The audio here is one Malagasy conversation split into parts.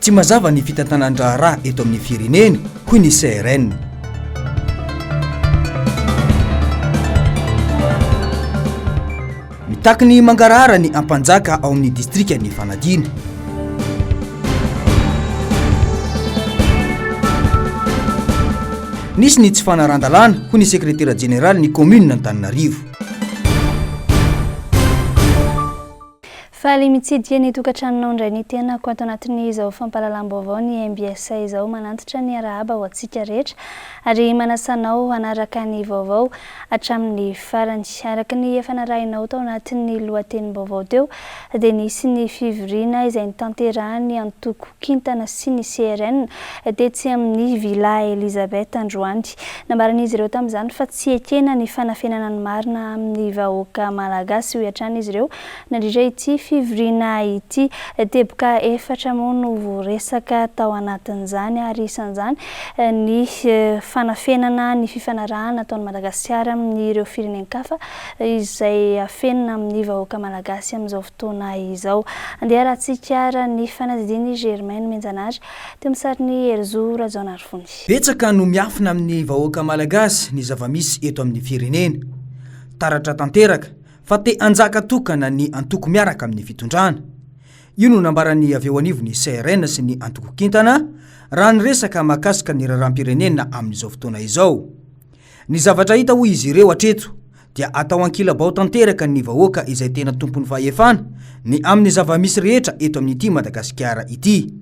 Tsy mazava ny fitantanan-draharaha eto amin'ny firenena, hoy ny CRN. Mitaky ny mangarahara ny Ampanjaka ao amin'ny distrikan'i Fanadina. Nisy ny tsy fanaran-dalàna, hoy ny sekretera jeneralin'ny kaominina Antananarivo. Faly mitsidika ny tokantranonao indray ny tenako ato anatin'izao fampahalalam-baovao ny mbs izao. Manantitra ny arahaba ho antsika rehetra ary manasa anao hanaraka ny vaovao hatramin'ny farany. Araka ny efa narahinao tao anatin'ny lohatenim-baovao teo dia nisy ny fivoriana izay notanterahan'ny antoko Kintana sy ny CRN tetsy amin'ny Villa Elizabeth androany. Nambaran'izy ireo tamin'izany fa tsy ekena ny fanafenana ny marina amin'ny vahoaka malagasy, hoy hatrany izy ireo nandritra ity fivoriana ity. Teboka efatra moa no voaresaka tao anatin'izany ary isan'izany ny fanafenana ny fifanarahana ataon'i Madagasikara amin'ireo firenen-kafa izay afenina amin'ny vahoaka malagasy amin'izao fotoana izao. Andeha harahantsika ara ny fanadihadian'i Germain Nomenjanahary teo amin'ny sarin'i Herizo Rajaonarivony. Betsaka no miafina amin'ny vahoaka malagasy ny zava-misy eto amin'ny firenena. Taratra tanteraka fa te hanjaka tokana ny antoko miaraka amin'ny fitondrana. Io no nambaran'ny avy eo anivon'ny CRN sy ny antoko Kintana raha niresaka mahakasika ny raharaham-pirenena amin'izao fotoana izao. Ny zavatra hita hoy izy ireo hatreto dia atao ankilabao tanteraka ny vahoaka izay tena tompon'ny fahefana ny amin'ny zava-misy rehetra eto amin'ity Madagasikara ity.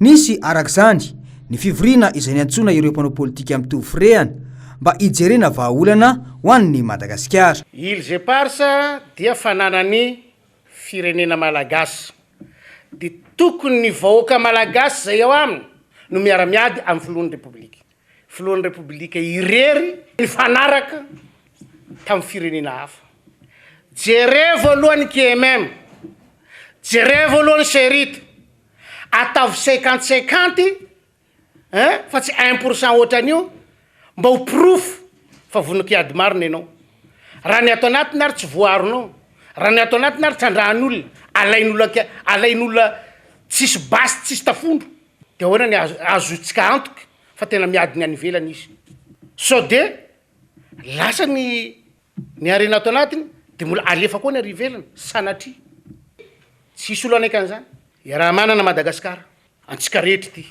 Nisy, araka izany, ny fivoriana izay niantsoana ireo mpanao politika mitovy firehana mba hijerena vahaolana ho an'ny Madagasikara. Îles Éparses dia fananan'ny firenena malagasy. Dia tokony ny vahoaka malagasy izay ao aminy no miara-miady amin'ny filohan'ny Repoblika. Filohan'ny Repoblika irery nifanaraka tamin'ny firenena hafa. Jerevo aloha ny QMM, jerevo aloha ny Cerit, ataovy cinquante cinquante hein, fa tsy un pour cent ohatran'io mba ho porofo fa vonona hiady marina ianao. Raha ny ato anatiny ary tsy voaaronao, raha ny ato anatiny ary trandrahan'olona, alain'olona alain'olona tsisy basy tsisy tafondro. De ahoana ny ahazoantsika antoka fa tena miady ny any ivelany izy? Sao de lasa ny ny harena ato anatiny de mbola alefa koa ny ary ivelany? Sanatria! Tsy hisy olo hanaiky an'izany. Iaraha-manana Madagasikara, antsika rehetra ity,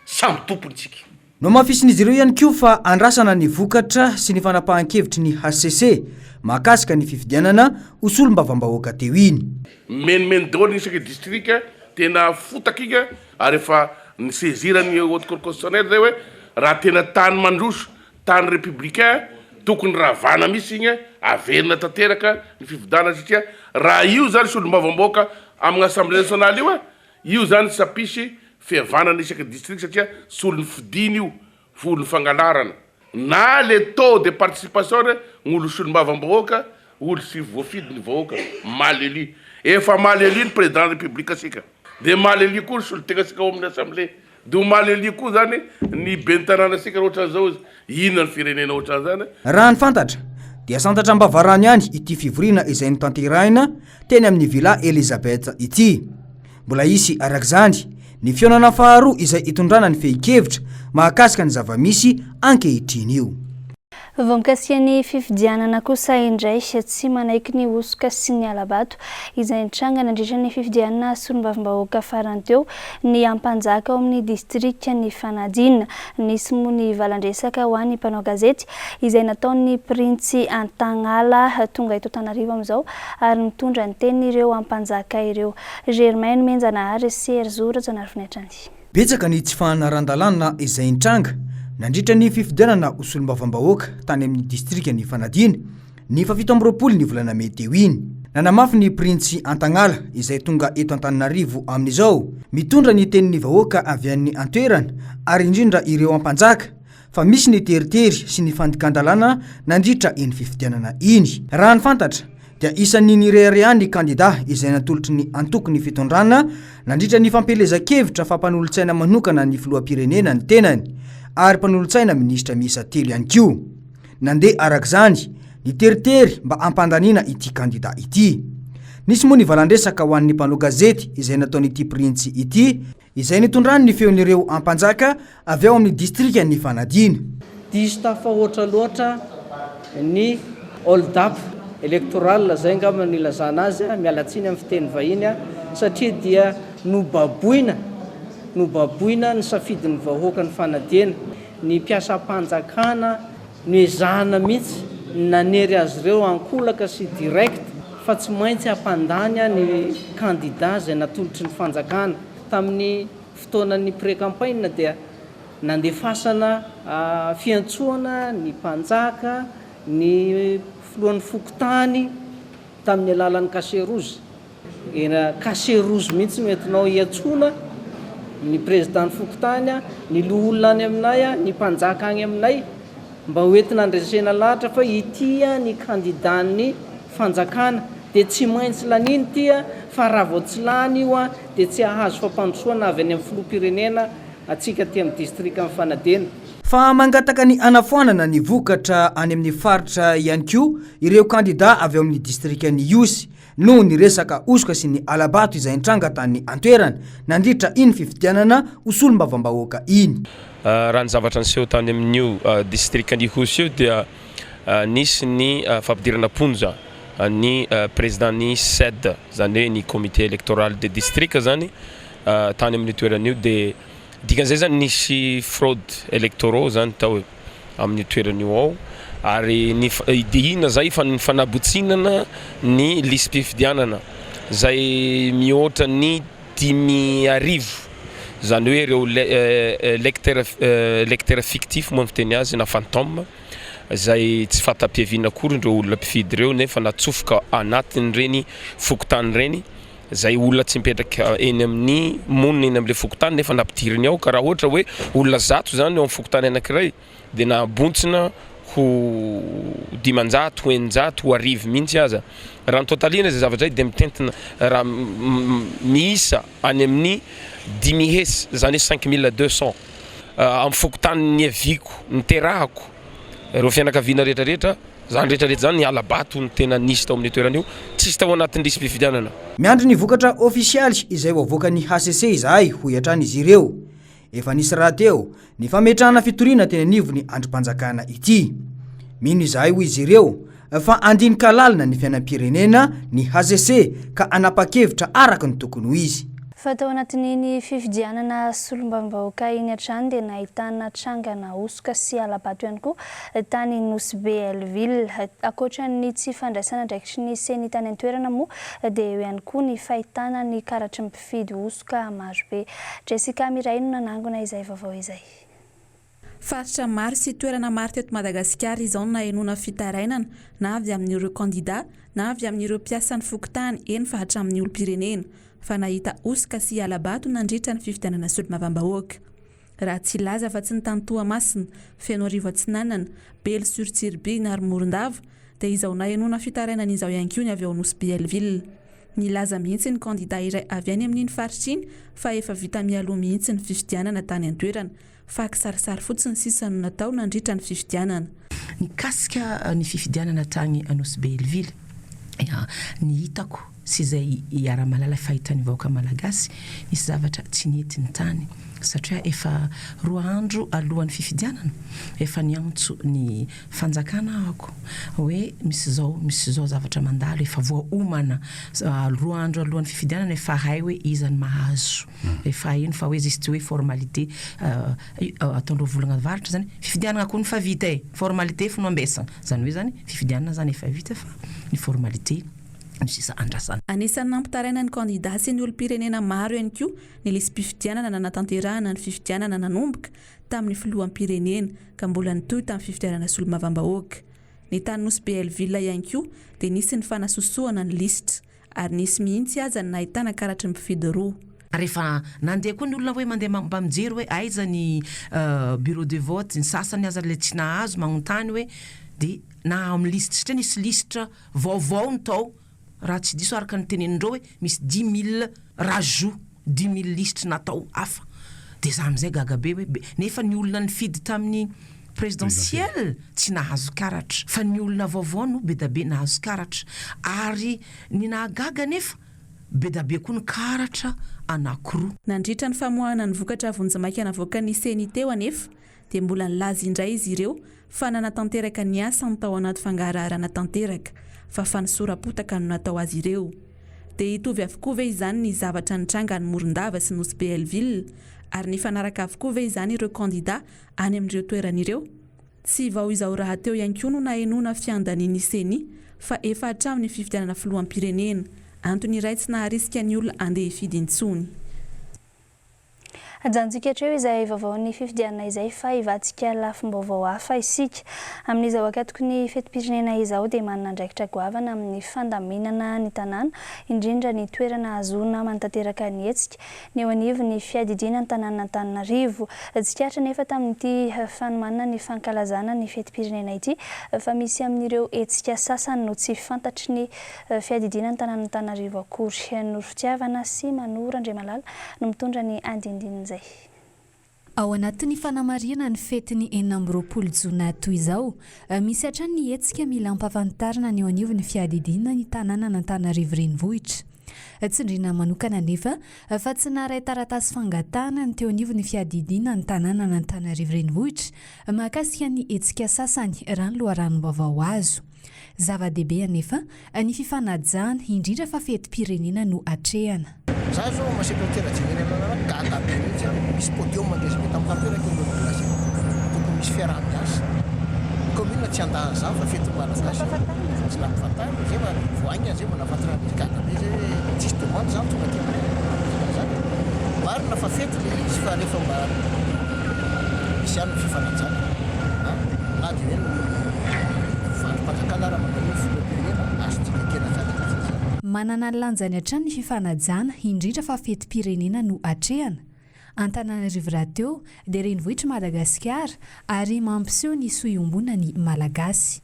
samy tompony tsika. Nohamafisin'izy ireo ihany koa fa andrasana ny vokatra sy ny fanapahan-kevitry ny hcc mahakasika ny fifidianana ho solombavambahoaka teo iny. Mimenimeny daholo ny isaky distrika, tena fotaka iny ary efa ni-saisir ny haute cour constitutionnelle zay hoe raha tena tany mandroso, tany républicain tokony ravana mihitsy iny, averina tanteraka ny fifidianana satria raha io zany solombavambahoaka aminy assemblée nationale io, io zany tsy hampisy fihavanana isaky district satria tsy olon'ny fidina io fa olon'ny fangalarana. Na le taux de participation re gn'olo solombavambahoaka olo tsy voafidy ny vahoaka mal élu efa mal élu ny président république asika de mal élu koa ny solotegna asika ao amin'ny assemblée de ho mal élu koa zany ny ben'ny tanàna asika raha ohatran'izao izy inona ny firenena ohatran'izany. Raha ny fantatra dia santatra am-bavarano ihany ity fivoriana izay notanterahina teny amin'ny Villa Elizabeth ity. Mbola hisy araka izany ny fihaonana faharoa izay hitondrana ny fehin-kevitra mahakasika ny zava-misy ankehitriny io. Vao mikasika ny fifidianana kosa indray, tsy manaiky ny hosoka sy ny hala-bato izay nitranga nandritra ny fifidianana solombavambahoaka farany teo ny Ampanjaka ao amin'ny distrikan'i Fanadina. Nisy moa ny valan-dresaka ho an'ny mpanao gazety izay nataon'ny Printsy Antagnala tonga eto Antananarivo amin'izao ary mitondra ny tenin'ireo Ampanjaka ireo. Germain Nomenjanahary sy Herizo Rajaonarivony hatrany. Betsaka ny tsy fanaran-dalàna izay nitranga nandritra ny fifidianana ho solombavambahoaka tany amin'ny distrikan'i Ifanadiana, ny fahafito amby 20 ny volana mey teo iny. Nanamafy ny Printsy Antagnala izay tonga eto Antananarivo amin'izao, mitondra ny tenin'ny vahoaka avy any an-toerana ary indrindra ireo Ampanjaka, fa misy ny teritery sy ny fandikan-dalàna nandritra iny fifidianana iny. Raha ny fantatra dia isan'ny nirehareha ny kandida izay natolotry ny antoko ny fitondrana nandritra ny fampielezan-kevitra fa mpanolotsaina manokana ny filoham-pirenena ny tenany ary mpanolotsaina minisitra miisa telo ihany koa. Nandeha araka izany ny teritery mba hampandaniana ity kandida ity. Nisy moa ny valan-dresaka ho an'ny mpanao gazety izay nataon'ity printsy ity, izay nitondrany ny feon'ireo ampanjaka avy ao amin'ny distrikan'i Fanadina. Diso tafahoatra loatra ny hold up electoral, izay angamba no ilazana azy, miala tsiny amin'ny fiteny vahiny, satria dia nobaboina, nobaboina ny safidin'ny vahoakan'i Fanadina. Ny mpiasam-panjakana noezahana mihitsy ny nanery azy ireo ankolaka sy direct fa tsy maintsy hampandany ny kandida izay natolotry ny fanjakana. Tamin'ny fotoanan'ny pré-campagne dia nandefasana fiantsoana ny mpanjaka, ny filohan'ny fokontany tamin'ny alalan'ny cachet rouge. Ena cachet rouge mihitsy no entinao hiantsoana ny président ny fokontany, ny loholona any aminay, ny mpanjaka agny aminay mba ho entina handresena lahatra fa ity ny candidat ny fanjakana dia tsy maintsy laniana ity fa raha vao tsy lany io dia tsy hahazo fampandrosoana avy any amin'ny filoham-pirenena atsika aty amin'ny distrikan'i Fanadena. Fa mangataka ny hanafoanana ny vokatra any amin'ny faritra ihany koa ireo kandida avy ao amin'ny distrikan'i Ihosy noho ny resaka hosoka sy ny hala-bato izay nitranga tany an-toerana nandritra iny fifidianana ho solombavambahoaka iny. Raha ny zavatra niseho tany amin'io distrikan'Ihosy io dia nisy ny fampidirana am-ponja ny président-n'ny CED, izany hoe ny comité électoral de district zany tany amin'io toerana io dia Dikan'izay zany nisy fraude électoraux zany tao amin'io toerana io ao ary ny dia inona zay fa ny fanabotsinana ny lisi-pifidianana zay mihoatra ny 5000 zany hoe ireo lecteur lecteur fictif moa ny fiteny azy na fantôme zay tsy fanta-piaviana akory ireo olona mpifidy ireo nefa natsofoka anatin'ireny fokontany ireny. Zay olona tsy mipetraka eny amin'ny monina eny amin'ilay fokontany nefa nampidiriny ao ka raha ohatra hoe olona zato zany eo amin'ny fokontany anankiray dia nabontsina ho 500, ho 600, ho 1000 mihitsy aza. Raha ny totalina izay zavatra izay dia mitentina raha miisa any amin'ny dimy hetsy izany hoe 5200 amin'ny fokontany niaviako, niterahako, ireo fianakaviana rehetra rehetra. Zany rehetra rehetra zany ny hala-bato no tena nisy tao amin'io toerana io, tsisy tao anatin'ny lisi-pifidianana. Miandry ny vokatra ofisialy izay ho avoakan'ny hcc izahay, hoy hatrany izy ireo. Efa nisy rahateo ny fametrahana fitoriana teny anivon'ny andrim-panjakana ity. Mino izahay, hoy izy ireo, fa handinika lalina ny fiainam-pirenena ny hcc ka hanapa-kevitra araka ny tokony ho izy. Fa tao anatin'iny fifidianana solombavambahoaka iny hatrany dia nahitana trangana hosoka sy hala-bato ihany koa tany Nosy Be Hell-Ville. Ankoatra ny tsy fandraisana andraikitry ny Ceni tany an-toerana moa dia eo ihany koa ny fahitana ny karatry ny mpifidy hosoka marobe. Jessica Miray no nanangona izay vaovao izay. Faritra maro sy toerana maro teto Madagasikara izao no nahenoana fitarainana na avy amin'ireo kandida na avy amin'ireo mpiasan'ny fokontany eny fa hatramin'ny olom-pirenena fa nahita hosoka sy hala-bato nandritra ny fifidianana solombavambahoaka. Raha tsy hilaza afa-tsy ny tany Toamasina, Fenoarivo Atsinanana, Belo sur Tsiribihina ary Morondava dia izao nahenoana fitarainana izao ihany koa ny avy ao Nosy Be Hell-Ville. Nilaza mihitsy ny kandida iray avy any amin'iny faritra iny fa efa vita mialoha mihitsy ny fifidianana tany an-toerana fa kisarisary fotsiny sisa no natao nandritra ny fifidianana. Mikasika ny fifidianana tany Anosibe Hellville, ny hitako sy izay iaraha-mahalala fahitan'ny vahoaka malagasy, nisy zavatra tsy nety ny tany satria efa roa andro alohan'ny fifidianana efa niantso ny fanjakana ahako hoe misy izao misy izao zavatra mandalo efa voaomana roa andro alohan'ny fifidianana efa hay hoe iza no mahazo. Efa heno fa hoe juste hoe formalité ataondreo volagna avaratra zany fifidianagna kony fa vita e, formalité fo no ambesagna, zany hoe zany fifidianana zany efa vita fa ny formalité no sisa andrasana. Anisan'ny nampitaraina ny kandida sy ny olom-pirenena maro ihany koa ny lisi-pifidianana nanatanterahana ny fifidianana nanomboka tamin'ny filoham-pirenena ka mbola nitohy tamin'ny fifidianana solombavambahoaka. Ny tany Nosy Be Hell-Ville ihany koa dia nisy ny fanasosohana ny lisitra. Ary nisy mihitsy aza ny nahitana karatry ny mpifidy roa. Rehefa nandeha koa ny olona hoe mandeha mba mijery hoe aiza ny bureau de vote, ny sasany aza ilay tsy nahazo magnontany hoe dia na amin'ny lisitra satria nisy lisitra vaovao ny tao raha tsy diso araka ny tenenindreo hoe misy dix mille rajout dix mille lisitra natao hafa dia za amin'izay gaga be hoe nefa ny olona nifidy tamin'ny. Présidentielle tsy nahazo karatra fa ny olona vaovao no bedabe nahazo karatra ary ny nahagaga anefa bedabe koa ny karatra anakiroa. Nandritra ny famoahana ny vokatra vonjimaika navoakan'ny Ceni teo anefa dia mbola nilaza indray izy ireo fa nanatanteraka ny asany tao anaty fangaraharana tanteraka fa fanosoram-potaka no natao azy ireo. Dia hitovy avokoa ve izany ny zavatra nitranga any Morondava sy Nosy Be Hellville ary nifanaraka avokoa ve izany ireo kandida any amin'ireo toerana ireo? Tsy vao izao rahateo ihany koa no nahenoana fiandanian'ny Ceni fa efa hatramin'ny fifidianana filoham-pirenena, antony iray tsy naharisika ny olona handeha hifidy intsony. Ajanontsika hatreo izay vaovaon'ny fifidianana izay fa hivadika lafim-baovao hafa isika. Amin'izao ankatoky ny fetim-pirenena izao dia manana andraikitra goavana amin'ny fandaminana ny tanàna, indrindra ny toerana ahazoana manatanteraka ny hetsika, ny eo anivon'ny fiadidiana ny tanànan'Antananarivo. Tsikaritra anefa tamin'ity fanomanana ny fankalazana ny fetim-pirenena ity fa misy amin'ireo hetsika sasany no tsy fantatry ny fiadidiana ny tanànan'Antananarivo akory. Noro Fitiavana sy Manoro Andriamalala no mitondra ny andindinin'izay. Ao anatin'ny fanamarihana ny fetin'ny 26 jona toy izao, misy hatrany ny hetsika mila ampahafantarina ny eo anivon'ny fiadidiana ny tanànan'Antananarivo Renivohitra. Tsindriana manokana anefa fa tsy naharay taratasy fangatahana ny teo anivon'ny fiadidiana ny tanànan'Antananarivo Renivohitra mahakasika ny hetsika sasany, raha ny loharanom-baovao azo. Zava-dehibe anefa ny fifanajana, indrindra fa fetim-pirenena no atrehana. Za zao ma secrétaire général anareo gaga be mihitsy aho, misy podium ngeza be tamin'ny tanteraka eo ambony glacier, tokony misy fiaraha-miasa, ny commune tsy handà an'izany fa fetin'ny malagasy io, tsy nampifantarina zay fa vao haingana zay vao nahafantarana an'izy, gaga be zay hoe tsisy demande zany tonga aty aminay zany, marina fa fety le izy fa rehefa mba misy ihany ny fifanajana an, na dia hoe ny vondrom-panjakana ara manao hoe filoham-pirenena azontsika ekena tsara mihitsy izany. Manana ny lanjany hatrany ny fifanajana, indrindra fa fetim-pirenena no atrehana. Antananarivo rahateo dia renivohitr'i Madagasikara ary mampiseho ny soa iombonan'ny Malagasy.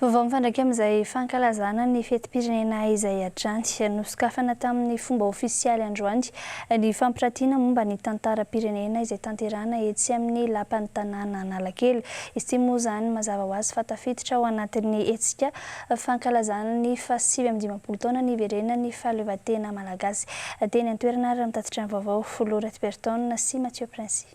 Vaovao mifandraika amin'izay fankalazana ny fetim-pirenena izay hatrany. Nosokafana tamin'ny fomba ofisialy androany ny fampiratiana momba ny tantaram-pirenena izay tanterahana etsy amin'ny lapan'ny tanàna Analakely. Izy ity moa izany mazava ho azy fa tafiditra ao anatin'ny hetsika fankalazana ny faha-59 taona niverenan'ny fahaleovantena malagasy. Teny an-toerana ary raha mitatitra ny vaovao, Filoha Ratberton sy Mathieu Princi.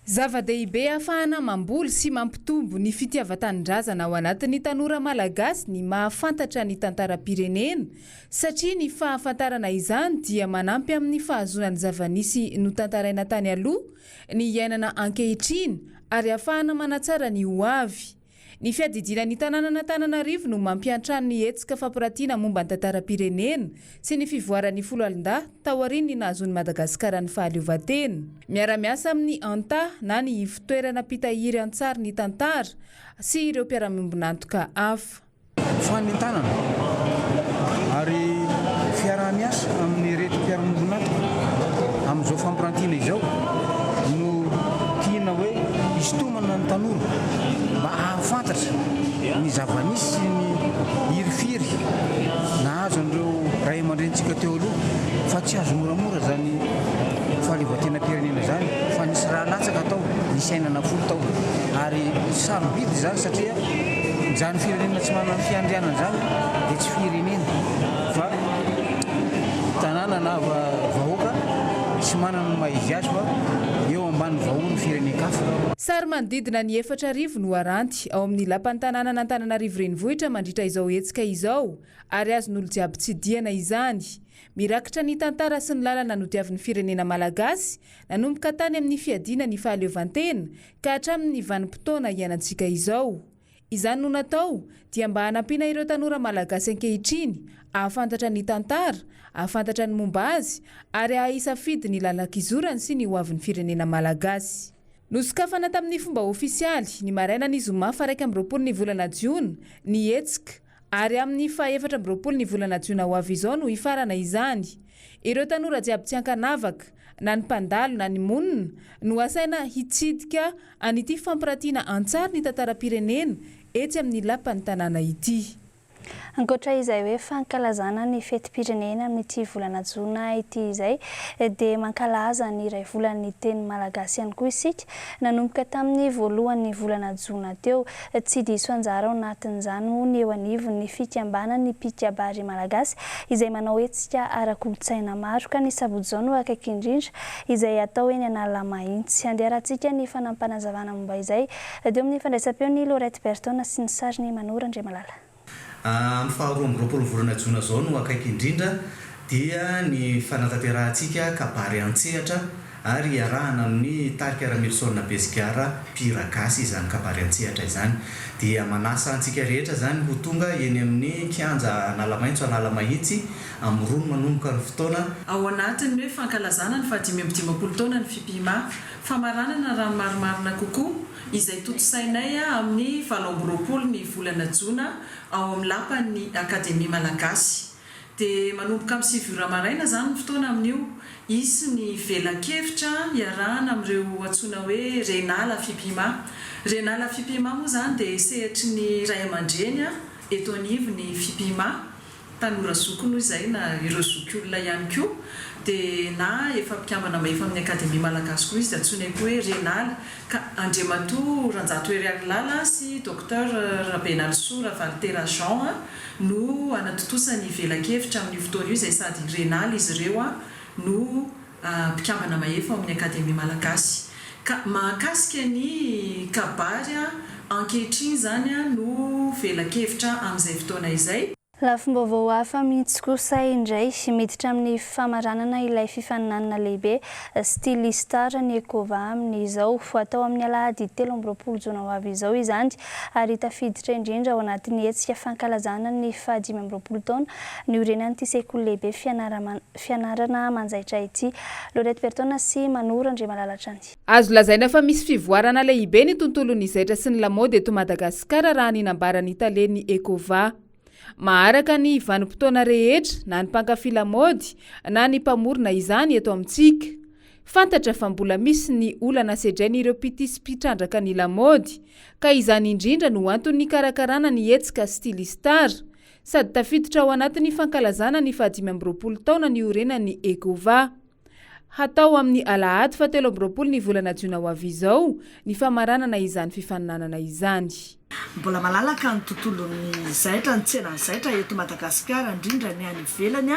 Zava-dehibe ahafahana mamboly sy mampitombo ny fitiavan-tanindrazana ao anatin'ny tanora malagasy ny mahafantatra ny tantaram-pirenena satria ny fahafantarana izany dia manampy amin'ny fahazoana ny zava-nisy notantaraina tany aloha, ny iainana ankehitriny ary ahafahana manatsara ny ho avy. Ny fiadidiana ny tanànan'Antananarivo no mampiantrano ny hetsika fampiratiana momba ny tantaram-pirenena sy ny fivoaran'ny foloalindahy taorian'ny nahazoan'i Madagasikara ny fahaleovantena. Miara-miasa amin'ny ANTA na ny Ivotoerana mpitahiry an-tsary ny tantara sy ireo mpiara-miombon'antoka hafa. Fanentanana ary fiaraha-miasa amin'ireto mpiara-miombon'antoka amin'izao fampirantiana izao no tiana hoe hisintomana ny tanora mba hahafantatra ny zava-nisy sy ny hirifiry nahazo an'ireo ray aman-drenintsika teo aloha fa tsy azo moramora izany fahaleovantenam-pirenena izany fa nisy rà latsaka tao, nisy aina nafoy tao ary sarobidy izany satria Izany firenena tsy manana ny fiandrianana izany dia tsy firenena fa tanàna na vahoaka tsy manana ny maha izy azy fa eo ambany vahohon'ny firenen-kafa. Sary manodidina ny 4000 no aranty ao amin'ny Lapan'ny tanànan'Antananarivo Renivohitra mandritra izao hetsika izao ary azon'olo jiaby tsidihana izany. Mirakitra ny tantara sy ny lalana nodiavin'ny firenena malagasy nanomboka tany amin'ny fiadiana ny fahaleovantena ka hatramin'ny vanim-potoana iainantsika izao. Izany no natao dia mba hanampiana ireo tanora malagasy ankehitriny hahafantatra ny tantara, hahafantatra ny momba azy ary hahay hisafidy ny lalan-kizorany sy ny hoavin'ny firenena malagasy. Nosokafana tamin'ny fomba ofisialy, ny marainan'ny zoma faha 21 ny volana jiona, ny hetsika, ary amin'ny faha 24 ny volana jiona ho avy izao no hifarana izany. Ireo tanora jiaby tsy ankanavaka, na ny mpandalo na ny monina, no asaina hitsidika an'ity fampiratiana an-tsary ny tantaram-pirenena etsy amin'ny lapan'ny tanàna ity. Ankoatra izay hoe fankalazana ny fetim-pirenena amin'ity volana jona ity izay dia mankalaza ny iray volan'ny teny malagasy ihany koa isika nanomboka tamin'ny voalohan'ny volana jona teo. Tsy diso anjara ao anatin'izany moa ny eo anivon'ny fikambanan'ny mpikabary malagasy izay manao hetsika ara-kolontsaina maro ka ny sabotsy izao no akaiky indrindra izay hatao eny Analamahitsy. Andeha arahantsika ny fanampanazavana momba izay teo amin'ny fandraisam-peon'i Laurette Berton sy ny sarin'i Manoro Andriamalala. Amin'ny faha 22 volana jona izao no akaiky indrindra dia ny fanatanterahantsika kabary an-tsehatra ary iarahana amin'ny tarika Ramilison Besigara mpihira gasy izany kabary an-tsehatra izany. Dia manasa antsika rehetra izany ho tonga eny amin'ny kianja Analamaitso Analamahitsy amin'ny roa no manomboka ny fotoana. Ao anatin'ny hoe fankalazana ny faha 55 taonan'ny Fimpima, famaranana raha ny marimarina kokoa, izay tontosainay amin'ny 28 ny volana jona ao amin'ny lapan'ny Akademia Malagasy. Dia manomboka amin'ny sivy ora maraina izany ny fotoana amin'io. Hisy ny velakevitra iarahana amin'ireo antsoina hoe Renala Fipima. Renala Fipima moa izany dia sehatry ny ray aman-dreny eto anivon'ny Fipima. Tanora zokiny hoy izay na ireo zokiolona ihany koa. Dia na efa mpikambana mahefa amin'ny Akademia Malagasy koa izy dia antsoinay koa hoe Renala. Ka Andriamatoa Ranjato Heriarilala sy Docteur Rabenalisoa Ravalitera Jean no hanatontosa ny velakevitra amin'io fotoana io izay sady Renala izy ireo no mpikambana mahefa ao amin'ny Akademia Malagasy. Ka mahakasika ny kabary ankehitriny izany no velakevitra amin'izay fotoana izay. Lafim-baovao hafa mihitsy kosa indray, miditra amin'ny famaranana ilay fifaninanana lehibe Stylistar ny Ecova amin'izao. Hatao amin'ny alahady 23 jona ho avy izao izany ary tafiditra indrindra ao anatin'ny hetsika fankalazana ny faha-25 taona niorenan'ity sekoly lehibe fianarana manjaitra ity. Laurette Bertona sy Manoro Andriamalala hatrany. Azo lazaina fa misy fivoarana lehibe ny tontolon'ny zaitra sy ny lamaody eto Madagasikara raha ny nambaran'ny talen'ny Ecova. Maharaka ny vanim-potoana rehetra na ny mpankafy lamaody na ny mpamorona izany eto amintsika. Fantatra fa mbola misy ny olana sedrain'ireo mpitia sy mpitrandraka ny lamaody, ka izany indrindra no antony nikarakarana ny hetsika Stylistar, sady tafiditra ao anatin'ny fankalazana ny faha-25 taona niorenan'ny Ecova. Hatao amin'ny alahady faha 23 ny volana jona ho avy izao ny famaranana izany fifaninanana izany. Mbola malalaka ny tontolon'ny zaitra, ny tsenan'ny zaitra eto Madagasikara, indrindra ny any ivelany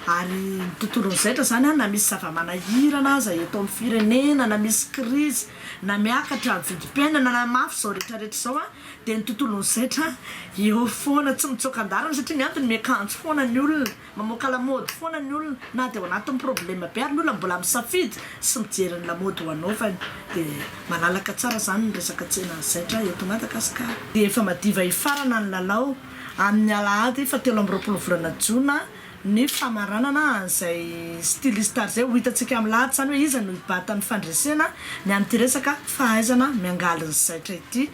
ary ny tontolon'ny zaitra izany na misy zava-manahirana aza eto amin'ny firenena, na misy krizy, na miakatra ny vidim-piainana, na mafy izao rehetra rehetra izao dia ny tontolon'ny zaitra eo foana, tsy mitsoaka an-dalana satria ny antony miakanjo foana ny olona. Mamoaka lamaody foana ny olona na dia ao anatin'ny problème be ary ny olona mbola misafidy sy mijery ny lamaody ho anaovany dia malalaka tsara izany ny resaka tsenan'ny zaitra eto Madagasikara. Dia efa madiva hifarana ny lalao amin'ny alahady faha 23 volana jona ny famaranana an'izay Stylistar izay. Ho hitantsika amin'ny lahady izany hoe iza no hibata ny fandresena ny amin'ity resaka fahaizana miangaly ny zaitra ity.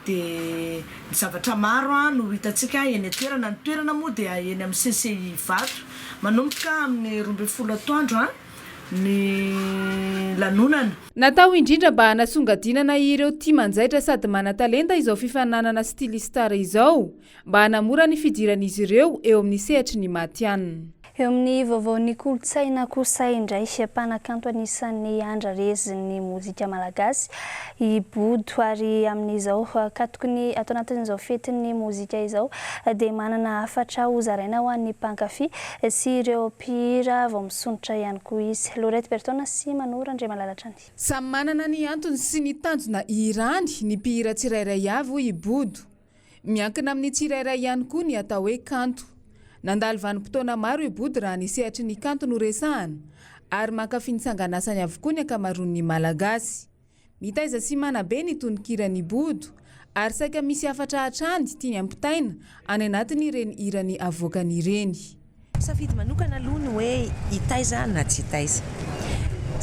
Dia ny zavatra maro no ho hitantsika eny an-toerana. Ny toerana moa dia eny amin'ny CCI Ivato. Manomboka amin'ny 12 atoandro ny lanonana. Natao indrindra mba hanasongadinana ireo tia manjaitra sady manan-talenta izao fifaninanana Stylistar izao, mba hanamora ny fidiran'izy ireo eo amin'ny sehatry ny matihanina. Eo amin'ny vaovaon'ny kolontsaina kosa indray, mpanakanto anisan'ny andrarezin'ny mozika malagasy i Bodo ary amin'izao katoky ny ato anatin'izao fetin'ny mozika izao dia manana hafatra hozaraina ho an'ny mpankafy sy ireo mpihira vao misondrotra ihany koa izy. Laurette Bertona sy Manoro Andriamalala hatrany. Samy manana ny antony sy ny tanjona ihirany ny mpihira tsirairay avy hoy i Bodo. Miankina amin'ny tsirairay ihany koa ny atao hoe kanto. Nandalo vanim-potoana maro i Body raha ny sehatry ny kanto no resahana, ary mankafy ny sanganasany avokoa ny ankamaroan'ny Malagasy. Mitaiza sy manabe ny tononkiran'i Bodo, ary saika misy hafatra hatrany tiany ampitaina any anatin'ireny hirany avoakany ireny. Safidy manokana aloha ny hoe hitaiza na tsy hitaiza.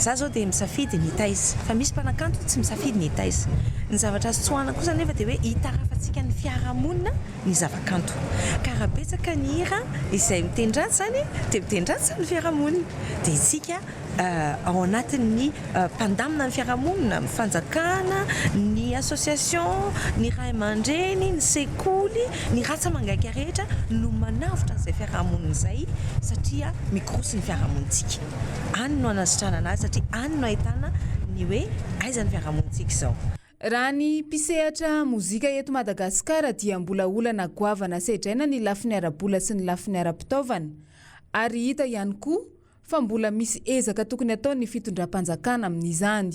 Za zao dia misafidy ny hitaiza, fa misy mpanakanto tsy misafidy ny hitaiza. Ny zavatra azo tsoahana kosa anefa dia hoe hitarafantsika ny fiarahamonina ny zavakanto. Ka raha betsaka ny hira izay miteny ratsy izany dia miteny ratsy izany ny fiarahamonina. Dia isika. ao anatin'ny mpandamina ny fiarahamonina, ny fanjakana, ny association, ny ray aman-dreny, ny sekoly, ny ratsa-mangaika rehetra no manavotra an'izay fiarahamonina izay satria mikorosy ny fiarahamonintsika. Any no anasitranana azy satria any no ahitana ny hoe aiza ny fiarahamonintsika izao. Raha ny mpisehatra mozika eto Madagasikara dia mbola olana goavana sedraina ny lafiny ara-bola sy ny lafiny ara-pitaovana ary hita ihany koa fa mbola misy ezaka tokony ataon'ny fitondram-panjakana amin'izany.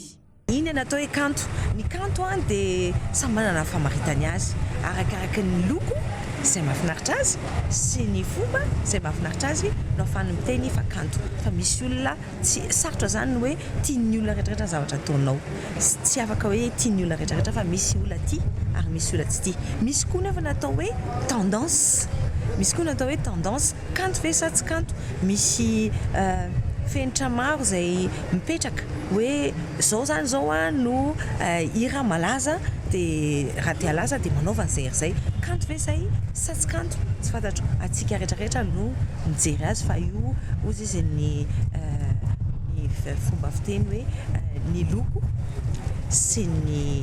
Inona ny atao hoe kanto? Ny kanto dia samy manana ny famaritany azy, arakaraky ny loko izay mahafinaritra azy sy ny fomba izay mahafinaritra azy no ahafahany miteny fa kanto. Fa misy olona tsy, sarotra izany ny hoe tian'ny olona rehetrarehetra ny zavatra ataonao. Tsy afaka hoe tian'ny olona rehetrarehetra fa misy olona tia ary misy olona tsy tia. Misy koa nefa ny atao hoe tendance, misy koa ny atao hoe tendance, kanto ve sa tsy kanto? Misy fenitra maro izay mipetraka hoe izao izany izao no hira malaza dia raha te halaza dia manaova an'izay hira izay. Kanto ve izay sa tsy kanto? Tsy fantatro. Antsika rehetrarehetra no mijery azy fa io hozy izy ny ny fomba fiteny hoe ny loko sy ny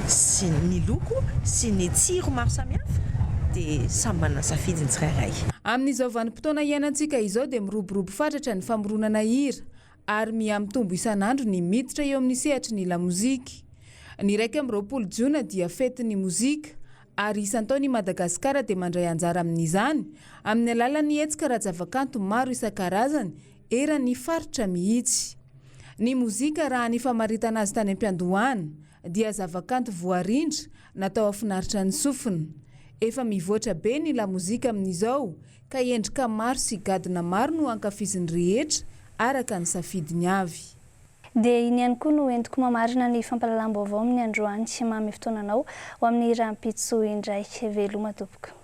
sy ny loko sy ny tsiro maro samihafa dia samy manana ny safidy ny tsirairay. Amin'izao vanim-potoana iainantsika izao dia miroborobo fatratra ny famoronana hira ary mihamitombo isan'andro ny miditra eo amin'ny sehatry ny lamoziky. Ny 21 jona dia fetin'ny mozika ary isan-taona i Madagasikara dia mandray anjara amin'izany amin'ny alalan'ny hetsika ara-javakanto maro isan-karazany eran'ny faritra mihitsy. Ny mozika raha ny famaritana azy tany am-piandohana dia zavakanto voarindra natao hafinaritra ny sofina. Efa mivoatra be ny lamozika amin'izao ka endrika maro sy gadona maro no ankafizin'ny rehetra araka ny safidiny avy. Dia iny ihany koa no entiko mamarina ny fampahalalam-baovao amin'ny androany. Manome fotoana anao ho amin'ny rahampitso indray. Veloma tompoko.